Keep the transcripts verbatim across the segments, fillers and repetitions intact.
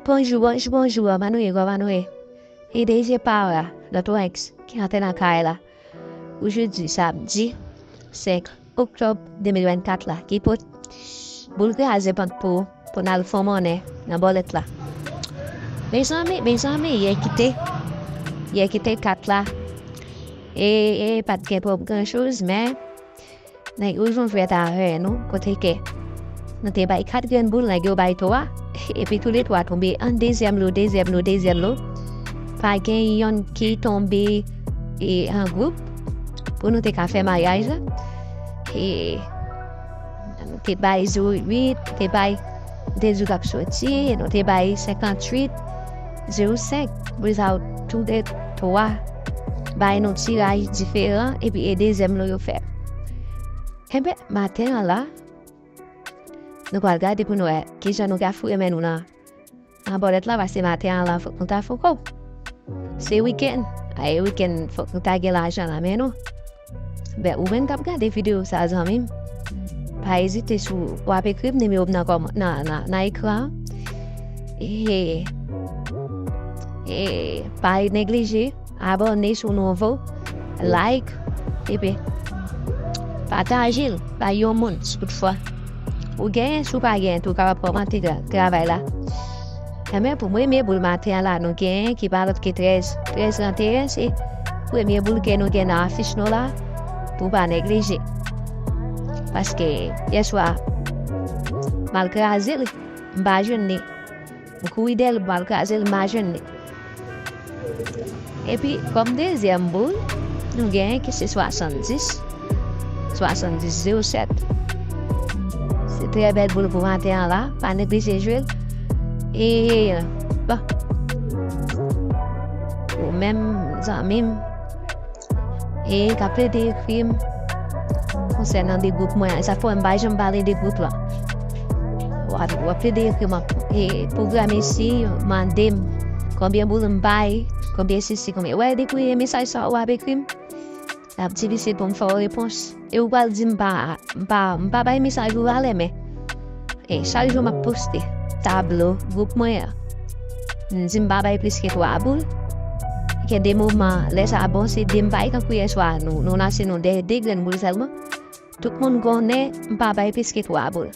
Bonjou, bonjou, bonjou, kòman nou ye, kòman nou ye? E D J Power, Dòkta X, ki antre nan kay la. Ojodi, samdi senk oktòb de mil vennkat la, ki pot boul kraze pant pou, pou n al fè monnen nan bòlèt la. Mezanmi, mezanmi, yè kite, yè kite kat la. E, e, pa t gen pwòp gran choz, men nèg yo jwenn fèt avè nou, kote ke nou te bay kat grenn boul, nèg yo bay twa, epi toulètwa tonbe an dezyèm lo, dezyèm lo, dezyèm lo. Pa gen yonn ki tonbe, e, an gwoup pou nou te ka fè maryaj la. E nou te bay zewo uit, nou te bay de jou k ap soti, nou te bay senkantuit, zewo senk, pou sa yo toulètwa bay nou tiraj diferan, epi e dezyèm lo yo fè. Enben, maten an la, nou pral gade pou nou wè kijan nou ka foure men nou nan, nan bòlèt la, paske maten an la, fòk nou ta fouko. Se wikenn. A, e wikenn, fòk nou ta gen lajan nan men nou. Ben, ou menm k ap gade videyo sa, zanmi m, pa ezite si w ap ekri m nimewo m nan kòm-, nan, nan, nan ekran an. E, e pa neglije abòne si w nouvo, like, epi pataje l bay yon moun si toutfwa ou genyen, si w pa genyen tou, w kapab kòmante tra-, travay la. Enben, pou premye boul maten an la, nou genyen ki pa lòt ke trèz, trèz trannteyen, se premye boul ke nou gen nan afich nou la, pou w pa neglije. Paske yèswa, m al kraze l, m pa jwenn li. M kouri dèyè l, m al kraze l, m pa jwenn li. Epi, kòm dezyèm boul, nou genyen ki se swasanndis, swasanndis zewo sèt. Se trè bèl boul pou maten an la, pa neglije jwe l. E, bon. Ou menm, zanmi m, e k ap plede ekri m konsènan de gwoup mwen an. Sa fè m pa janm pale de gwoup la. W ap, w ap plede ekri m, e pwogram isi, mande m konbyen boul m bay, konbyen sesi, konbyen. Wè, depi mesaj sa w ap ekri m, l ap difisil pou m fè w repons. E ou pral di m pa, m pa, m pa bay mesaj ou valè, men e chak jou m ap poste tablo gwoup mwen an. M di m pa bay plis ke twa boul. Gen de moman, lè sa bon, se de m bay, tankou yèswa, nou, nou lanse nou de, de grenn boul sèlman. Tout moun konnen m pa bay plis ke twa boul.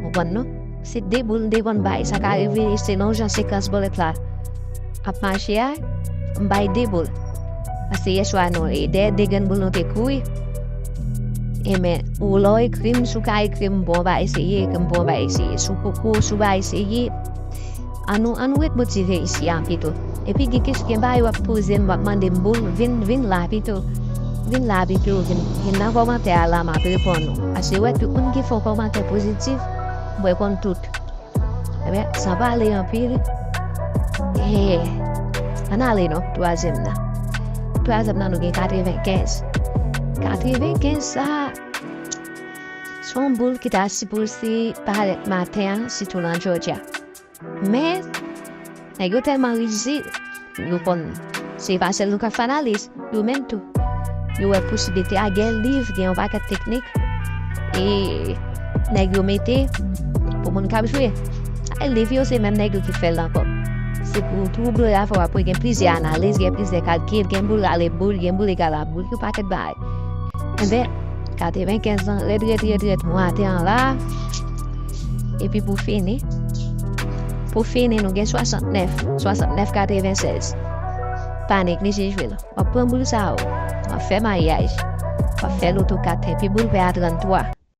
Ou konprann, non? Se de boul m te konn bay. Sa ka rive selon jan sekans bòlèt la ap mache a, m bay de boul. Paske yèswa nou, e dèyè de grenn boul nou te kouri. E men, ou lè w ekri m, si w ka ekri m, bon, w pa eseye, ekri m, bon, w pa eseye. Si w poko, si w pa eseye, ann nou, ann nou ret motive isi a pito. Epi gen kesyon, gen bagay w ap poze m, w ap mande m boul, vin, vin la pito. Vin la pito, vin, vin nan kòmantè a la, m ap reponn ou. Paske wè, tout moun ki fè yon kòmantè pozitif, m reponn tout. Ebyen, san pale anpil, e, ann ale non, twazyèm nan. Twazyèm nan, nou gen katrevenkenz. Katrevenkenz sa, se yon boul ki ta sipoze parèt maten an, sitou nan Georgia. Men, nèg yo tèlman rizib, nou konn, se pa sèl nou k ap fè analiz, yo menm tou. Yo wè posiblite a, gen liv, gen yon pakèt teknik. E nèg yo mete pou moun k ap jwe. E liv yo, se menm nèg yo ki fè l ankò. Se pou twouble afè w ap wè gen plizyè analiz, gen plizyè kalkil, gen boul ale boul, gen boul egal a boul, yon pakèt bagay. Enben, katrevenkenz lan, rèd, rèd, rèd, rèd, maten an la. Epi pou fini, pou fini, nou gen swasantnèf, swasantnèf katrevensèz. Pa neglije jwe l. W ap pran boul sa yo, w ap fè maryaj, w ap fè loto kat, epi boul pè a tranntwa.